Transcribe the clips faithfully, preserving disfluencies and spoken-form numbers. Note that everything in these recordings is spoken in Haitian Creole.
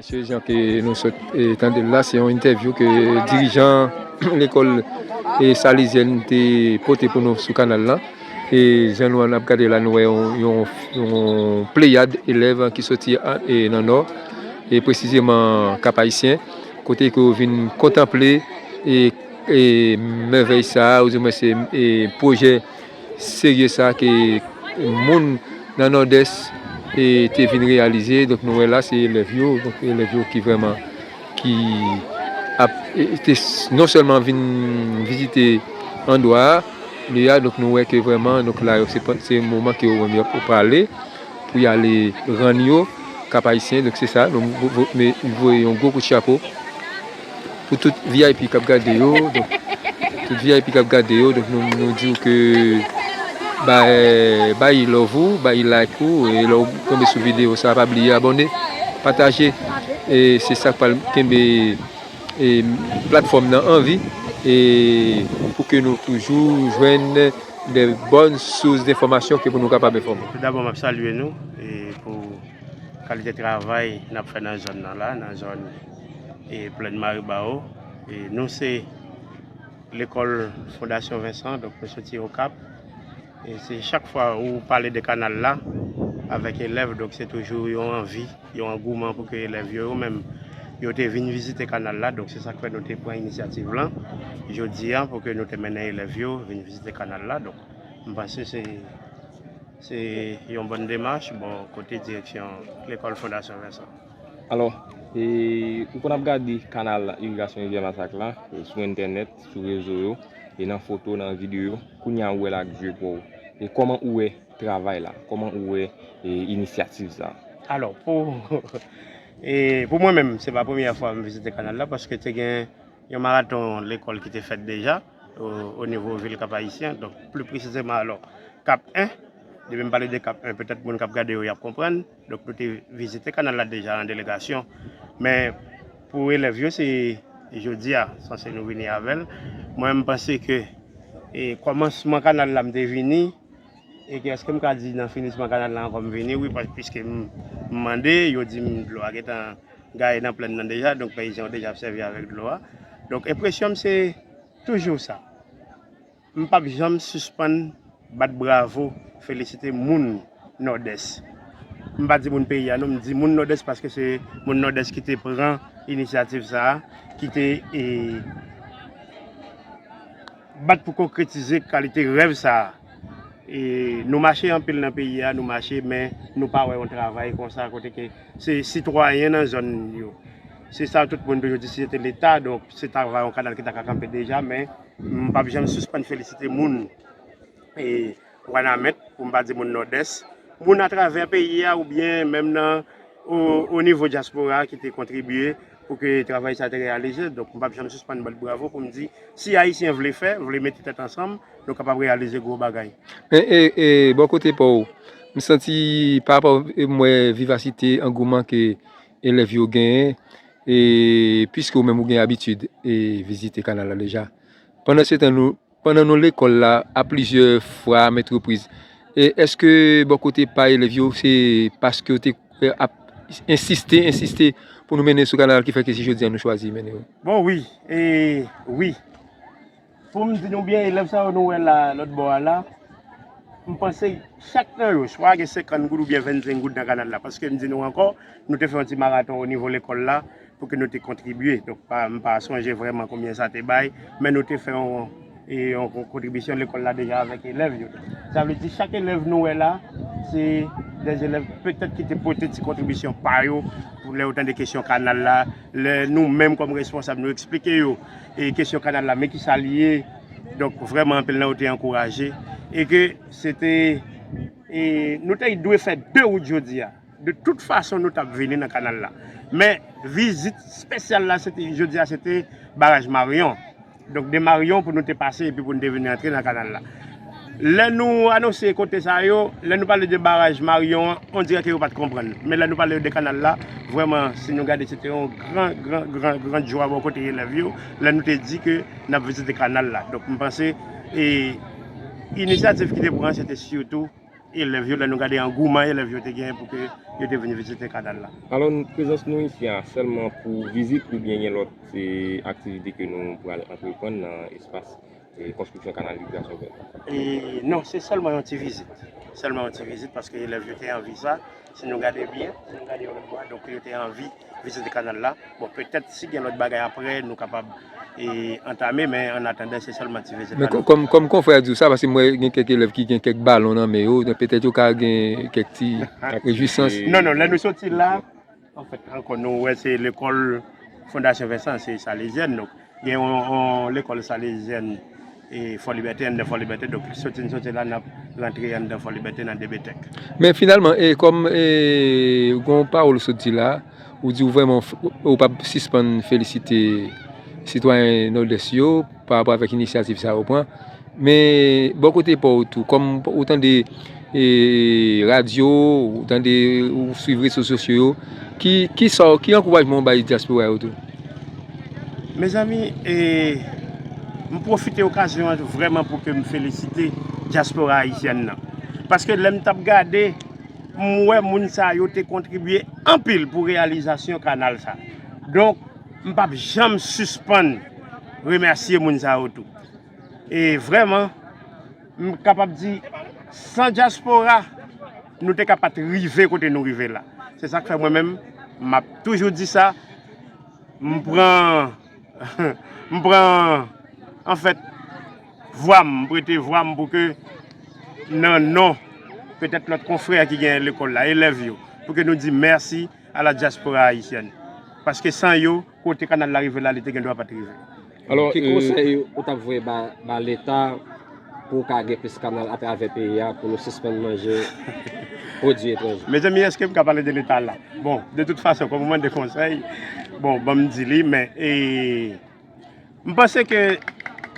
Se jan ke nou sot e, tande l la, se yon entèvyou ke dirijan lekòl e, Salezyèn te pote pou nou sou kanal la. E jan nou ap gade la, nou wè yon, yon, yon pleyad elèv ki soti a- e, nan Nò, e presizeman Kap Ayisyen, kote ke yo vin kontanple e, e mèvèy sa a, oudimwen se e, pwojè serye sa ke moun nan Nòdès e, te vin reyalize. Donk, nou wè la, se elèv yo, donk, elèv yo ki vrèman, ki ap, e, te s- non sèlman vin vizite andwa a, li a, donk, nou wè ke vrèman, donk, la, se pa- se moman ke yo menm yo prale pou y ale rann yo Kap Ayisyen. Donk, se sa, nou vo- vo- me- voye yon gwo kout chapo pou tout V I P k ap gade yo, donk, tout V I P k ap gade yo, donk, nou, nou di w ke bay, bay love ou, bay like ou, e lè w tonbe sou videyo sa, pa bliye abòne, pataje, e se sa k pral kenbe e, platfòm nan an vi, e pou ke nou toujou jwenn de bòn sous denfòmasyon ke pou nou kapab enfòme. Tout dabò, m ap salye nou e, pou kalite travay n ap fè nan zòn nan la, nan zòn e, Plèn Maribawo. E, nou se lekòl Fondasyon Vincent, donk nou soti Okap. E se chak fwa ou pale de kanal la avèk elèv, donk se toujou yon anvi, yon angouman pou ke elèv yo, yo menm, yo te vin vizite kanal la. Donk se sa k fè nou te pran inisyativ lan jodi a pou ke nou te mennen elèv yo vin vizite kanal la. Donk m panse se, se yon bòn demach bò kote direksyon lekòl Fondasyon Vincent. Alò, e, ou konn ap gade kanal irigasyon Rivyè Masak la e, sou entènèt, sou rezo yo, e nan foto, nan videyo, kounye a ou wè l ak je pa w. E kòman ou wè travay la? Kòman ou wè e, inisyativ sa? Alò, pou, e, pou mwen menm, se pa premyè fwa m vizite kanal la, paske te gen yon maraton lekòl ki te fèt deja o, o nivo vil Kap Ayisyen, donk pli presizeman alò Kap en. Depi m pale de Kap en, petèt moun k ap gade yo y ap konprann. Donk nou te vizite kanal la deja an delegasyon. Men pou elèv yo, se jodi a sanse nou vini avè l. Mwen, m panse ke e, kòmansman kanal la m te vini, e ke èske m ka di nan finisman kanal la ankò m vini, wi, pa- piske m, m mande, yo di m dlo a gentan gaye nan plèn nan deja, donk peyizan yo deja ap sèvi avèk dlo a. Donk enpresyon m se toujou sa. M p ap janm sispann bat bravo, felisite moun Nòdès. M pa di moun peyi a non, m di moun Nòdès paske se moun Nòdès ki te pran inisyativ sa a, ki te e, bat pou konkretize kalite rèv sa a. E, nou mache anpil nan peyi a, nou mache, men nou pa wè yon travay konsa kote ke se sitwayen nan zòn yo. Se sa tout moun toujou di, si se te Leta, donk se ta va yon kanal ki ta ka kanpe deja, men m p ap janm sispann felisite moun e, Wanament, pou m pa di moun Nòdès, moun atravè peyi a oubyen menm nan o, o nivo dyaspora a ki te kontribye pou ke travay sa te reyalize. Donk, m p ap janm sispann bat bravo pou m di, si Ayisyen vle fè, vle mete tèt ansanm, nou kapab reyalize gwo bagay. E, e, e bò kote pa w, m santi pa rapò e m wè vivasite, angouman ke elèv yo genyen, e piske ou menm ou gen abitid e vizite kanal la deja. Pandan se tan nou, pandan nou lekòl la a plizyè fwa, a mèt repriz, e èske bò kote pa elèv yo, se paske yo te e, ap ensiste, ensiste pou nou mennen sou kanal ki fè ke si jodi a nou chwazi mennen yo? Bon, wi, e, wi. Pou m di nou byen, elèv sa yo nou wè la, lòt bò a la, m panse chak nan yo, swa gen senkant goud oubyen vennsenk goud nan kanal la, paske m di nou ankò, nou te fè yon ti maraton o nivo lekòl la pou ke nou te kontribye. Donk, pa, m pa sonje vrèman konbyen sa te bay, men nou te fè yon, e, yon kon- kontribisyon lekòl la deja avèk elèv yo. Sa vle di, chak elèv nou wè la, se de elèv petèt ki te pote ti kontribisyon pa yo, pou lè yo tande kesyon kanal la, lè nou menm kòm responsab, nou eksplike yo, e kesyon kanal la, men ki sa l ye. Donk, vrèman, anpil nan yo te ankouraje. E ke se te, e nou te dwe fè de wout jodi a. De tout fason, nou t ap vini nan kanal la. Men, vizit espesyal la, se te, jodi a, se te baraj Marion. Donk, de Marion pou nou te pase epi pou nou te vini antre nan kanal la. Lè nou anonse kote sa yo, lè nou pale de baraj Marion an, on dirè ke yo pa t konprann. Men lè nou pale de kanal la, vrèman, si nou gade, se te yon gran, gran, gran, gran jwa bò kote elèv yo, lè nou te di ke n ap vizite kanal la. Donk, m panse, e, inisyativ ki te pran, se te sitou elèv yo, lè nou gade angouman elèv yo te genyen pou ke yo te vin vizite kanal la. Alò, prezans nou isi a sèlman pou vizit oubyen gen lòt e, aktivite ke nou pral antreprann nan espas e, konstriksyon kanal Rivyè Sovè? E, non, se sèlman yon ti vizit. Sèlman yon ti vizit paske elèv yo te anvi sa. Si nou gade byen, si nou gade yon lòt bò, donk yo te anvi vizite kanal la. Bon, petèt si gen lòt bagay apre, nou kapab e, antame, men an atandan, se sèlman ti vizit Men kòm kòm konfrè a di w sa, paske m wè gen kèk elèv ki gen kèk balon nan men yo, petèt yo ka gen kèk ti rejwisans. Non, non, lè nou soti la, anfèt, ankò, nou wè se lekòl Fondasyon Vensan, se Salezyèn, donk gen yon, yon lekòl Salezyèn e Fò Libète, anndan Fò Libète, donk soti n soti la, n ap rantre anndan Fò Libète nan D B Tech. Men finalman, e kòm e, gen yon pawòl ou sot di la, ou di w vrèman ou p ap sispann felisite sitwayen Nòdès yo pa rapò avèk inisyativ sa yo pran. Men bò kote pa w tou, kòm ou tande e, radyo, ou tande, ou swiv rezo sosyo yo, ki, ki sa, ki ankourajman w bay dyaspora yo tou? Mezanmi, e, m pwofite okazyon an vrèman pou ke m felisite dyaspora ayisyèn nan. Paske lè m t ap gade, m wè moun sa yo te kontribye anpil pou reyalizasyon kanal sa. Donk, m p ap janm sispann remèsye moun sa yo tou. E vrèman, m kapab di, san dyaspora, nou te ka pa t rive kote nou rive la. Se sa k fè mwen menm, m ap toujou di sa, m pran, m pran, anfèt, vwa m, m prete vwa m pou ke nan non, petèt lòt konfrè ki gen lekòl la, elèv yo, pou ke nou di mèsi a la dyaspora ayisyèn. Paske san yo, kote kanal la rive la, li te gen dwa pa t rive. Alò, Ki e, konsèy ou t ap voye ba, ba Leta pou w ka gen plis kanal atravè peyi a pou nou sispann manje pwodui etranje? Mezanmi, èske m ka pale de Leta la? Bon, de tout fason, kòm ou mande konsèy, bon, ban m di li, men e, m panse ke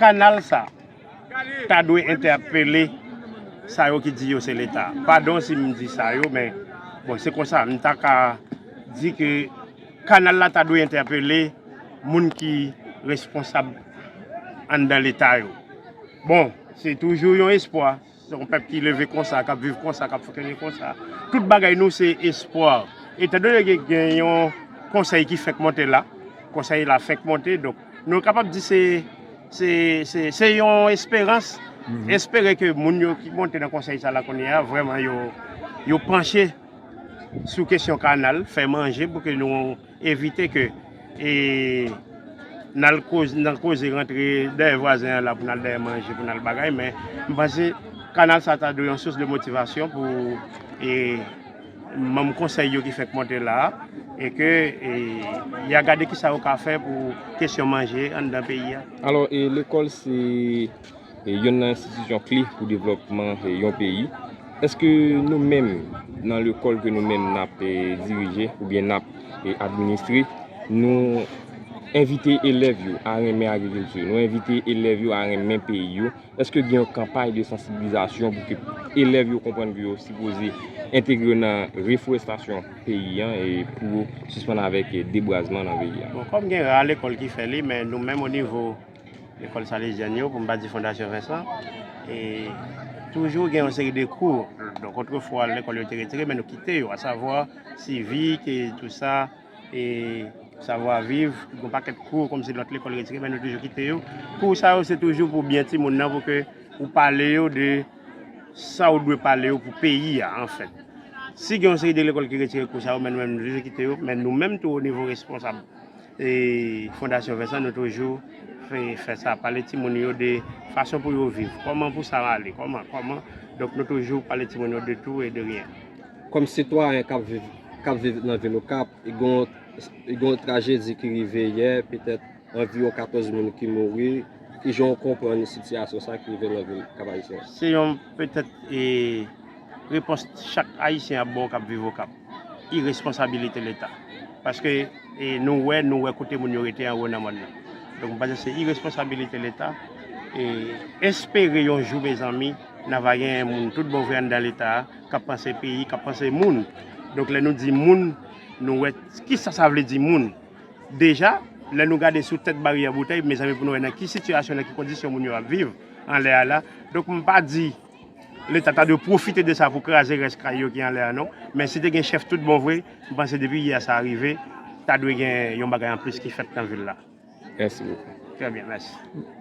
kanal sa ta dwe entèpele sa yo ki di yo se Leta. Padon si m di sa yo, men bon, se konsa, m ta ka di ke kanal la ta dwe entèpele moun ki responsab anndan Leta yo. Bon, se toujou yon espwa. Se yon pèp ki leve konsa, k ap viv konsa, k ap fonksyone konsa. Tout bagay nou se espwa. Etandone gen, gen yon konsèy ki fèk monte la, konsèy la fèk monte, donk nou kapab di se, se, se, se yon esperans. Espere ke moun yo ki monte nan konsèy sa la kounye a, vrèman yo, yo panche sou kesyon kanal, fè manje pou ke nou evite ke e, n al koz, nan koze rantre dèyè vwazen an la pou n al dèyè manje, pou n al bagay, men m panse kanal sa ta dwe yon sous de motivasyon pou e, manm konsèy yo ki fèk monte la a, e ke e, y a gade kisa yo ka fè pou kesyon manje anndan peyi a. Alò, e, lekòl se e, youn nan enstitisyon kle pou devlòpman e, yon peyi. Èske nou menm, nan lekòl ke nou menm n ap e, dirije oubyen n ap e, administre, nou envite elèv yo a renmen agrikilti, nou envite elèv yo a renmen peyi yo? Èske gen yon kanpay de sansibilizasyon pou ke elèv yo konprann ke yo sipoze entegre yo nan reforestasyon peyi an e pou yo sispann avèk e, debwazman nan peyi an? Bon, kòm gen ra lekòl ki fè li, men nou menm o nivo lekòl salezyèn yo, pou m pa di Fondasyon Vensan, e toujou gen yon seri de kou. Donk, otrefwa, lekòl yo te retire, men nou kite yo, asavwa, sivik e tou sa, e savwa viv, yon pakèt kou, kòmsi lòt lekòl retire, men nou toujou kite yo. Kou sa yo, se toujou pou byen timoun nan, pou ke ou pale yo de sa ou dwe pale yo pou peyi a, anfèt. Si gen yon seri de lekòl ki retire kou sa yo, men nou menm, nou toujou kite yo, men nou menm tou, o nivo responsab e Fondasyon Vensan, nou toujou fè, fè sa, pale timoun yo de fason pou yo viv, kòman pou sa ale, kòman, kòman. Donk, nou toujou pale timoun yo de tou e de ryen. Kòm sitwayen k ap viv, k ap viv nan vil Okap, e gen yon, e gen yon trajedi ki rive yè, petèt anviwon katòz moun ki mouri. Kijan w konprann sitiyasyon sa ki rive nan vil Kap Ayisyen? Se yon petèt e, repons chak Ayisyen ap ba w k ap viv Okap. Iresponsabilite Leta. Paske e, nou wè, nou wè kote moun yo rete anwo nan mòn nan. Donk, m panse se iresponsabilite Leta. E espere yon jou, mezanmi, n a va gen moun tout bon vre anndan Leta a, k ap panse peyi, k ap panse moun. Donk, lè nou di moun, nou wè kisa sa vle di moun. Deja, lè nou gade sou tèt baryè boutèy, mezanmi, pou nou wè nan ki sitiyasyon, nan ki kondisyon moun yo ap viv anlè a la. Donk, m pa di Leta ta dwe pwofite de sa pou kraze rès kay yo ki anlè a non. Men si te gen chèf tout bon vre, m panse depi yè sa rive, ta dwe gen yon bagay anplis ki fèt nan vil la. Mèsi bokou. Trè byen, mèsi.